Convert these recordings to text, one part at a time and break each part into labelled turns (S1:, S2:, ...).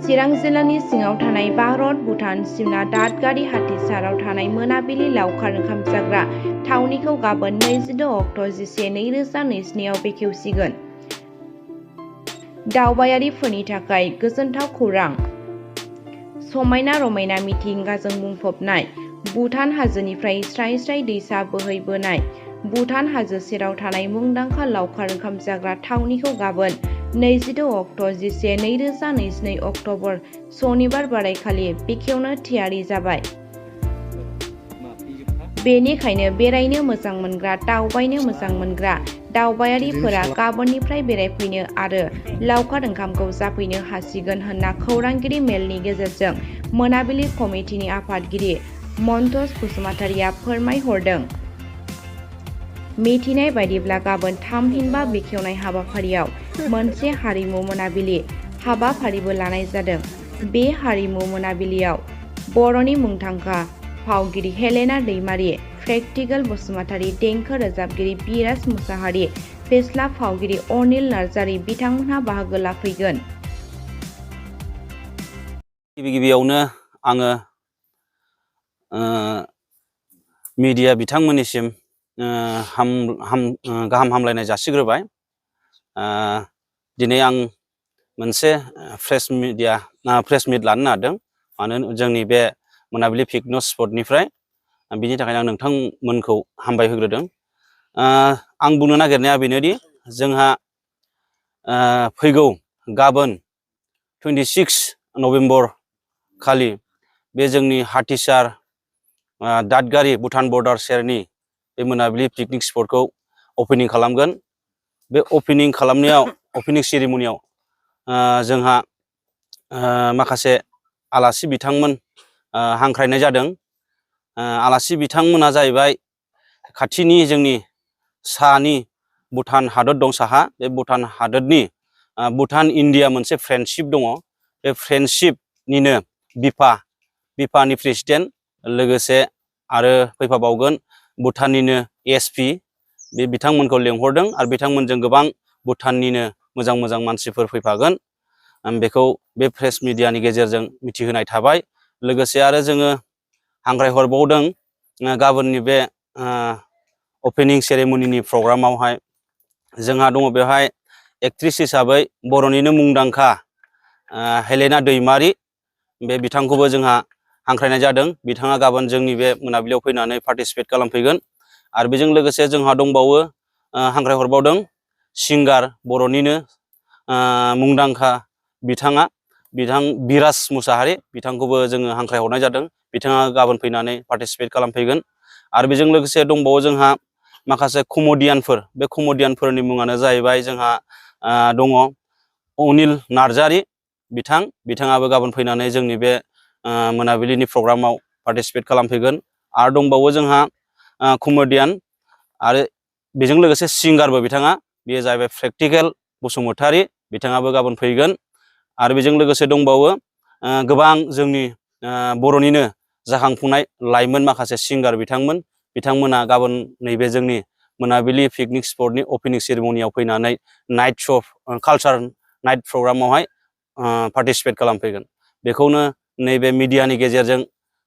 S1: चिरां जिल्लानि सिङाव थानाय भारत भुटान सिमना दादगारि हाथिसाराव थानाय मोनाबिलि लावखार ओंखाम जाग्रा थावनिखौ गाबोन 26 अक्ट' 2024 आव बेखेवसिगोन। दावबायारिफोरनि थाखाय गोजोनथाव खौरां। समायना रमायना मिथिंगाजों बुंफबनाय भुटान हाजोनिफ्राय स्राय स्राय दैसा बोहैबोनाय भुटान हाजो सेराव थानाय मुंदांखा लावखार ओंखाम जाग्रा थावनिखौ गाबोन 26 अक्ट' 2022 अक्ट'बर सनिबार बारायखालि बेखेवनो थियारि जाबाय। बेनिखायनो बेरायनो मोजां मोनग्रा दावबायनो मोजां मोनग्रा दावबायारिफोरा गाबोननिफ्राय बेरायफैनो आरो लावखार ओंखामखौ जाफैनो हासिगोन होनना खौरांगिरि मेलनि गेजेरजों मोनाबिलि कमिटिनि आफादगिरि मन्टस बसुमतारिया फोरमायहरदों। मिथिनाय बायदिब्ला गाबोन थामहिनबा बेखेवनाय हाबाफारियाव मोनसे हारिमु मोनाबिलि हाबाफारिबो लानाय जादों। बे हारिमु मोनाबिलियाव बर'नि मुंदांखा फावगिरि हेलेना दैमारि, प्रेक्टिकल बसुमतारि, देंखो रोजाबगिरि बिराज मुसाहारि, फेस्ला फावगिरि अनिल नार्जारि बिथांमोनहा बाहागो लाफैगोन।
S2: गिबियावनो आङो मिडिया बिथांमोननिसिम गाहाम हामलायनाय जासिग्रोबाय। दिनै आं मोनसे प्रेस मिट लानो नागिरदों, मानो जोंनि बे मोनाबिलि पिकनिक स्पटनिफ्राय। बिनि थाखायनो आं नोंथांमोनखौ हामबाय होग्रोदों। आं बुंनो नागिरनाया बेनोदि जोंहा फैगौ गाबोन 26 नभेम्बर खालि बे जोंनि हाथिसार दादगारि भुटान बर्डार सेरनि बे मोनाबिलि पिकनिक स्पटखौ अपेनिं खालामगोन। बे अपेनिं सेरेमनियाव जोंहा माखासे आलासि बिथांमोन हांख्रायनाय जादों। आलासि बिथांमोना जाहैबाय खाथिनि जोंनि साहानि भुटान हादर दं साहा। बे भुटान हादरनि भुटान इण्डिया मोनसे फ्रेन्डशिप दङ। बे फ्रेन्डशिपनिनो बिफानि प्रेसिडेन्ट, लोगोसे आरो फैफाबावगोन भुटाननिनो एसपि, बे बिथांमोनखौ लेंहरदों आरो बिथांमोनजों गोबां भुटाननिनो मोजां मोजां मानसिफोर फैफागोन। बेखौ बे प्रेस मिडियानि गेजेरजों मिथिहोनाय थाबाय। लोगोसे आरो जोङो हांख्रायहरबावदों गाबोननि बे अपेनिं सेरेमनिनि प्रग्रामावहाय जोंहा दङ बेवहाय एक्ट्रिस हिसाबै बर'निनो मुंदांखा हेलेना दैमारि, बे बिथांखौबो जोंहा हांख्रायनाय जादों। बिथाङा गाबोन जोंनि बे मोनाबिलियाव फैनानै पार्टिसिपेट खालामफैगोन। आरो बेजों लोगोसे जोंहा दंबावो हांख्रायहरबावदों सिंगार, बर'निनो मुंदांखा बिथां बिराज मुसाहारि, बिथांखौबो जोङो हांख्रायहरनाय जादों। बिथाङा गाबोन फैनानै पार्टिसिपेट खालामफैगोन। आरो बेजों लोगोसे दंबावो जोंहा माखासे कमेडियानफोर। बे कमेडियानफोरनि मुङानो जाहैबाय जोंहा दङ अनिल नार्जारि, बिथाङाबो गाबोन फैनानै जोंनि बे मोनाबिलिनि प्रग्रामाव पार्टिसिपेट खालामफैगोन। आरो दंबावो जोंहा कमेडियान आरो बेजों लोगोसे सिंगारबो बिथाङा, बेयो जाहैबाय प्रेक्टिकेल बसुमतारि, बिथाङाबो गाबोन फैगोन। आरो बेजों लोगोसे दंबावो गोबां जोंनि बर'निनो जाखांफुनाय लाइमोन माखासे सिंगार बिथांमोना गाबोन नैबे जोंनि मोनाबिलि पिकनिक स्पटनि अपेनिं सेरेमनियाव फैनानै नाइट श' कालचार नाइट प्रग्रामावहाय पार्टिसिपेट खालामफैगोन। बेखौनो नैबे मिडियानि गेजेरजों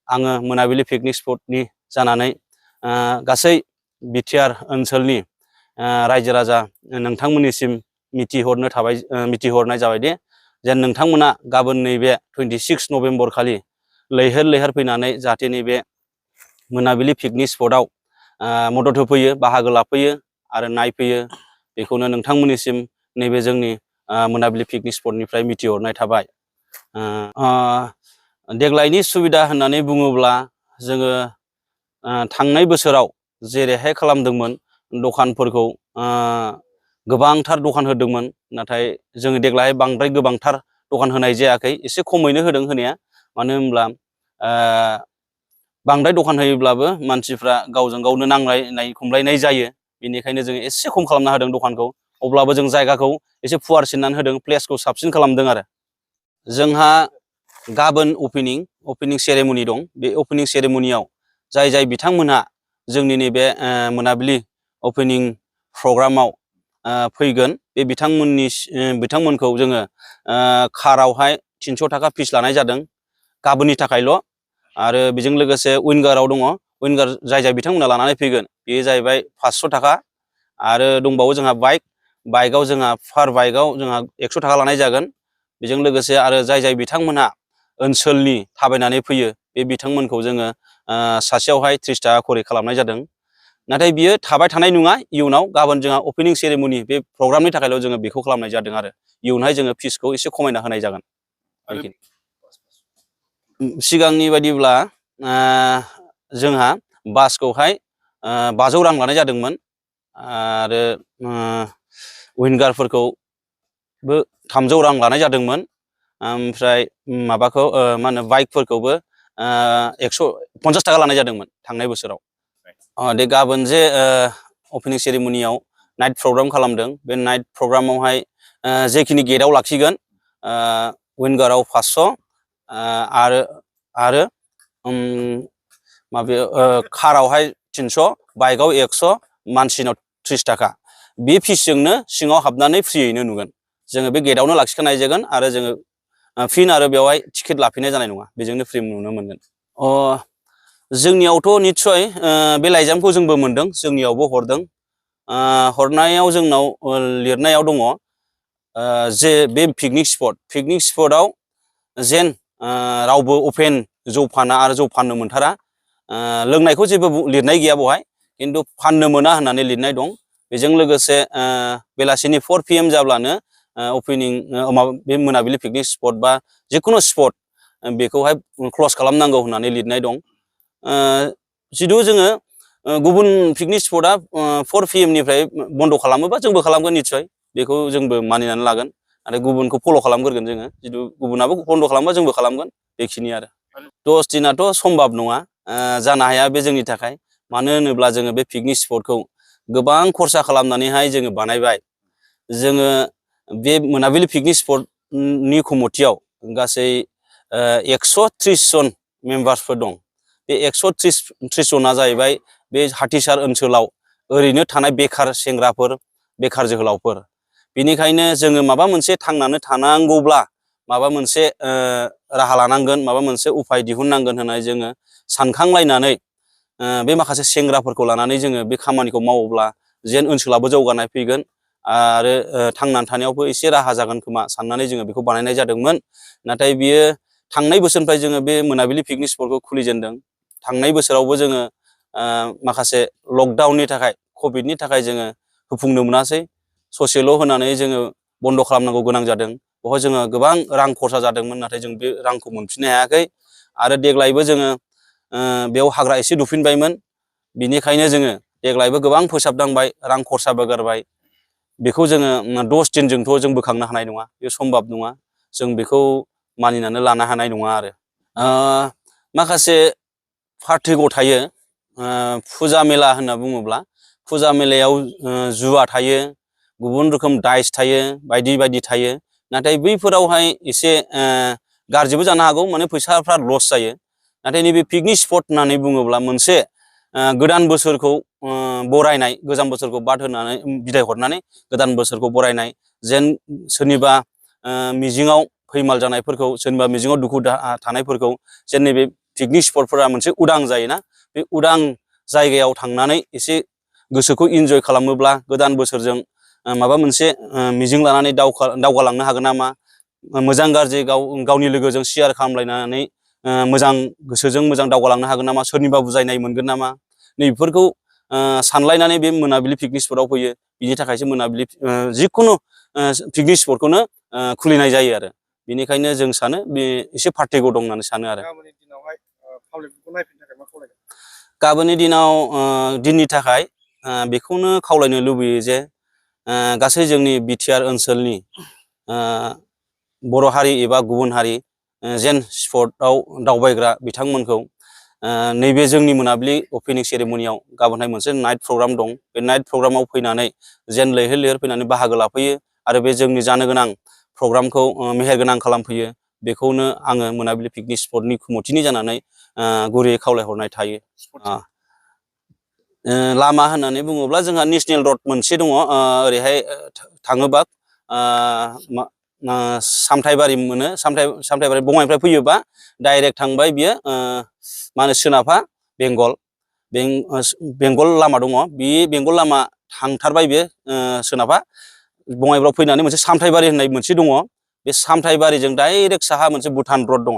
S2: आङो मोनाबिलि पिकनिक स्पटनि जानानै गासै बिटिआर ओनसोलनि रायजो राजा नोंथांमोननिसिम मिथिहरनाय जाबायदि जेन नोंथांमोना गाबोन नैबे 26 नभेम्बर खालि लैहोर लैहोर फैनानै जाहाथे नैबे मोनाबिलि पिकनिक स्पटआव मदद होफैयो, बाहागो लाफैयो आरो नायफैयो, बेखौनो नोंथांमोननिसिम नैबे जोंनि मोनाबिलि पिकनिक स्पटनिफ्राय मिथिहरनाय थाबाय। देग्लायनि सुबिदा होननानै बुङोब्ला जोङो थांनाय बोसोराव जेरैहाय खालामदोंमोन, दखानफोरखौ गोबांथार दखान होदोंमोन, नाथाय जोङो देग्लाय बांद्राय गोबांथार दखान होनाय जायाखै, एसे खमैनो होदों होनाया। मानो होनब्ला बांद्राय दखान होयोब्लाबो मानसिफ्रा गावजों गावनो नांलायनाय खमलायनाय जायो, बेनिखायनो जों एसे खम खालामना होदों दखानखौ। अब्लाबो जों जायगाखौ एसे फुवारसिननानै होदों, प्लेसखौ साबसिन खालामदों। आरो जोंहा गाबोन अपेनिं सेरेमनि दं। बे अपेनिं सेरेमनियाव जाय बिथांमोनहा जोंनि नैबे मोनाबिलि अपेनिं प्रग्रामाव फैगोन, बे बिथांमोनखौ जोङो कारावहाय 300 थाखा फिस लानाय जादों गाबोननि थाखायल'। आरो बेजों लोगोसे उइंगाराव दङ, उइंगार जाय बिथांमोना लानानै फैगोन बेयो जाहैबाय 500 थाखा। आरो दंबावो जोंहा बाइकआव जोंहा पार बाइकआव जोंहा 100 थाखा लानाय जागोन। बेजों लोगोसे आरो जाय बिथांमोनहा ओनसोलनि थाबायनानै फैयो बे बिथांमोनखौ जोङो सासेयावहाय 30 थाखा खरि खालामनाय जादों। नाथाय बियो थाबाय थानाय नङा, इयुनाव गाबोन जोंहा अपेनिं सेरेमनि बे प्रग्रामनि थाखायल' जोङो बेखौ खालामनाय जादों आरो इयुनावहाय जोङो फिसखौ एसे खमायना होनाय जागोन। सिगांनि बायदिब्ला जोंहा बासखौहाय 500 रां लानाय जादोंमोन आरो उइंगारफोरखौबो 300 रां लानाय जादोंमोन। ओमफ्राय माबाखौ मा होनो बाइकफोरखौबो 150 थाखा लानाय जादोंमोन थांनाय बोसोराव। दे गाबोन जे अपेनिं सेरेमनियाव नाइट प्रग्राम खालामदों, बे नाइट प्रग्रामावहाय जेखिनि गेटआव लाखिगोन उइंगाराव 500 आरो माबायाव कारावहाय 300, बाइकआव 100, मानसिनाव 30 थाखा। बे फिसजोंनो सिङाव हाबनानै फ्रियैनो नुगोन। जोङो बे गेटआवनो लाखिखानाय जागोन आरो जोङो फिन आरो बेवहाय टिकेट लाफिननाय जानाय नङा, बेजोंनो फ्रि नुनो मोनगोन। जोंनियावथ' निस्सय बे लाइजामखौ जोंबो मोनदों, जोंनियावबो हरदों। हरनायाव जोंनाव लिरनायाव दङ जे बे पिकनिक स्पटआव जेन रावबो अपेन जौ फाना आरो जौ फाननो मोनथारा। लोंनायखौ जेबो लिरनाय गैया बेवहाय, खिन्थु फाननो मोना होननानै लिरनाय दं। बेजों लोगोसे बेलासिनि 4 PM जाब्लानो अपेनिं बे मोनाबिलि पिकनिक स्पट बा जिखुनु स्पट बेखौहाय क्लस खालामनांगौ होननानै लिरनाय दं। जिथु जोङो गुबुन पिकनिक स्पटआ 4 PM निफ्राय बन्द' खालामोबा जोंबो खालामगोन निस्सय, बेखौ जोंबो मानिनानै लागोन आरो गुबुनखौ फल' खालामग्रोगोन जोङो। जिथु गुबुनाबो बन्द' खालामबा जोंबो खालामगोन, बेखिनि आरो 10 दिनाथ' सम्भब नङा, जानो हाया बे जोंनि थाखाय। मानो होनोब्ला जोङो बे पिकनिक स्पटखौ गोबां खरसा खालामनानैहाय जोङो बानायबाय। जोङो बे मोनाबिलि पिकनिक स्पटनि कमिटियाव गासै 130 जन मेम्बार्सफोर दं। बे 130 जना जाहैबाय बे हाथिसार ओनसोलाव ओरैनो थानाय बेखार सेंग्राफोर, बेखार जोहोलावफोर। बेनिखायनो जोङो माबा मोनसे थांनानै थानांगौब्ला माबा मोनसे राहा लानांगोन, माबा मोनसे उफाय दिहुननांगोन होननानै जोङो सानखांलायनानै बे माखासे सेंग्राफोरखौ लानानै जोङो बे खामानिखौ मावोब्ला जेन ओनसोलाबो जौगानाय फैगोन आरो थांनानै थानायावबो एसे राहा जागोन खोमा साननानै जोङो बेखौ बानायनाय जादोंमोन। नाथाय बियो थांनाय बोसोरनिफ्राय जोङो बे मोनाबिलि पिकनिक स्पटखौ खुलिजेनदों। थांनाय बोसोरावबो जोङो माखासे लकडाउननि थाखाय, कभिडनि थाखाय जोङो होफुंनो मोनासै। ससेल' होनानै जोङो बन्द' खालामनांगौ गोनां जादों। बेवहाय जोङो गोबां रां खरसा जादोंमोन, नाथाय जों बे रांखौ मोनफिननो हायाखै। आरो देग्लायबो जोङो बेयाव हाग्रा एसे दुफिनबायमोन, बिनिखायनो जोङो देग्लायबो गोबां फोसाबनांबाय, रां खरसाबो गारबाय। बेखौ जोङो 10 दिनजोंथ' जों बोखांनो हानाय नङा, बे सम्भब नङा। जों बेखौ मानिनानै लानो हानाय नङा आरो माखासे पार्टिगआव थायो। फुजा मेला होनना बुङोब्ला फुजा मेलायाव जुवा थायो, गुबुन रोखोम दाइस थायो, बायदि बायदि थायो। नाथाय बैफोरावहाय एसे गाज्रिबो जानो हागौ, माने फैसाफ्रा लस जायो। नाथाय नैबे पिकनिक स्पट होननानै बुङोब्ला मोनसे गोदान बोसोरखौ बरायनाय, गोजाम बोसोरखौ बाद होनानै बिदाय हरनानै गोदान बोसोरखौ बरायनाय, जेन सोरनिबा मिजिङाव फैमाल जानायफोरखौ, सोरनिबा मिजिङाव दुखु थानायफोरखौ जेन नैबे पिकनिक स्पटफोरा मोनसे उदां जायोना, बे उदां जायगायाव थांनानै एसे गोसोखौ इन्जय खालामोब्ला गोदान बोसोरजों माबा मोनसे मिजिं लानानै दावगालांनो हागोन नामा, मोजां गाज्रि गावनि लोगोजों शेयार खालामलायनानै मोजां गोसोजों मोजां दावगालांनो हागोन नामा, सोरनिबा बुजायनाय मोनगोन नामा, नैबेफोरखौ सानलायनानै बे मोनाबिलि पिकनिक स्पटआव फैयो। बिनि थाखायसो मोनाबिलि जिखुनु पिकनिक स्पटखौनो खुलिनाय जायो आरो बेनिखायनो जों सानो बे एसे पार्टिगआव दं होननानै सानो आरो गाबोननि दिनाव दिननि थाखाय बेखौनो खावलायनो लुबैयो जे गासै जोंनि बिटिआर ओनसोलनि बर' हारि एबा गुबुन हारि जेन स्पटआव दावबायग्रा बिथांमोनखौ नैबे जोंनि मोनाबिलि अपेनिं सेरेमनियाव गाबोनहाय मोनसे नाइट प्रग्राम दं। बे नाइट प्रग्रामाव फैनानै जेन लैहोर लैहोर फैनानै बाहागो लाफैयो आरो बे जोंनि जानो गोनां प्रग्रामखौ मेहेरगोनां खालामफैयो। बेखौनो आङो मोनाबिलि पिकनिक स्पटनि कमिटिनि जानानै गुरैयै खावलायहरनाय थायो। लामा होननानै बुङोब्ला जोंहा नेसनेल रड मोनसे दङ ओरैहाय थाङोबा सामथायबारि मोनो सामथायबारि बङाइनिफ्राय फैयोबा डाइरेक्ट थांबाय बियो मा होनो सोनाबहा बेंगल लामा दङ बे बेंगल लामा थांथारबाय बियो सोनाबहा बङाइफ्राव फैनानै मोनसे सामथायबारि होननाय मोनसे दङ बे सामथायबारिजों डाइरेक्ट साहा मोनसे भुटान रड दङ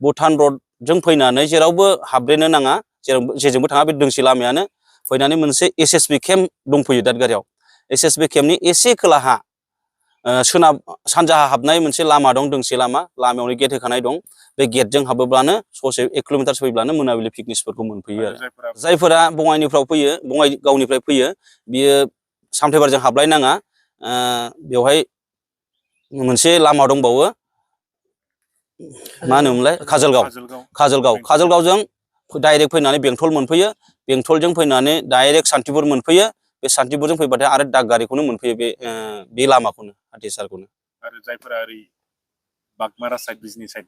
S2: भुटान रडजों फैनानै जेरावबो हाबद्रेनो नाङा जेजोंबो थाङा बे दोंसे लामायानो फैनानै मोनसे एसएसबि केम्प दंफैयो दादगारियाव एसएसबि केम्पनि एसे खोलाहा सोनाब सानजाहा हाबनाय मोनसे लामा दं दोंसे लामायावनो गेट होखानाय दं बे गेटजों हाबोब्लानो ससे 1 किल'मिटारसो फैब्लानो मोनाबिलि पिकनिक स्पटखौ मोनफैयो आरो जायफोरा बङाइनिफ्राय फैयो बङाइ गावनिफ्राय फैयो बियो सामथायबारिजों हाबलायनाङा बेवहाय मोनसे लामा दंबावो मा होनोमोनलाय काजलगावजों डाइरेक्ट फैनानै बेंटल मोनफैयो बेंटलजों फैनानै डाइरेक्ट सान्तिपुर मोनफैयो बे सान्तिपुरजों फैबाथाय आरो दादगारिखौनो मोनफैयो बे लामाखौनो हाथेसारखौनो
S3: आरो जायफोरा ओरै बागमारा साइड बिजनि साइड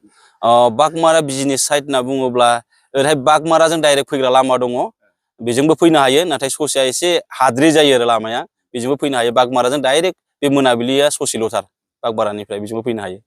S2: बागमारा बिजनि साइड होनना बुङोब्ला ओरैहाय बागमाराजों डाइरेक्ट फैग्रा लामा दङ बेजोंबो फैनो हायो नाथाय ससेया एसे हाद्रि जायो आरो लामाया बेजोंबो फैनो हायो बागमाराजों डाइरेक्ट बे मोनाबिलिया ससेल'थार बागमारानिफ्राय बेजोंबो फैनो हायो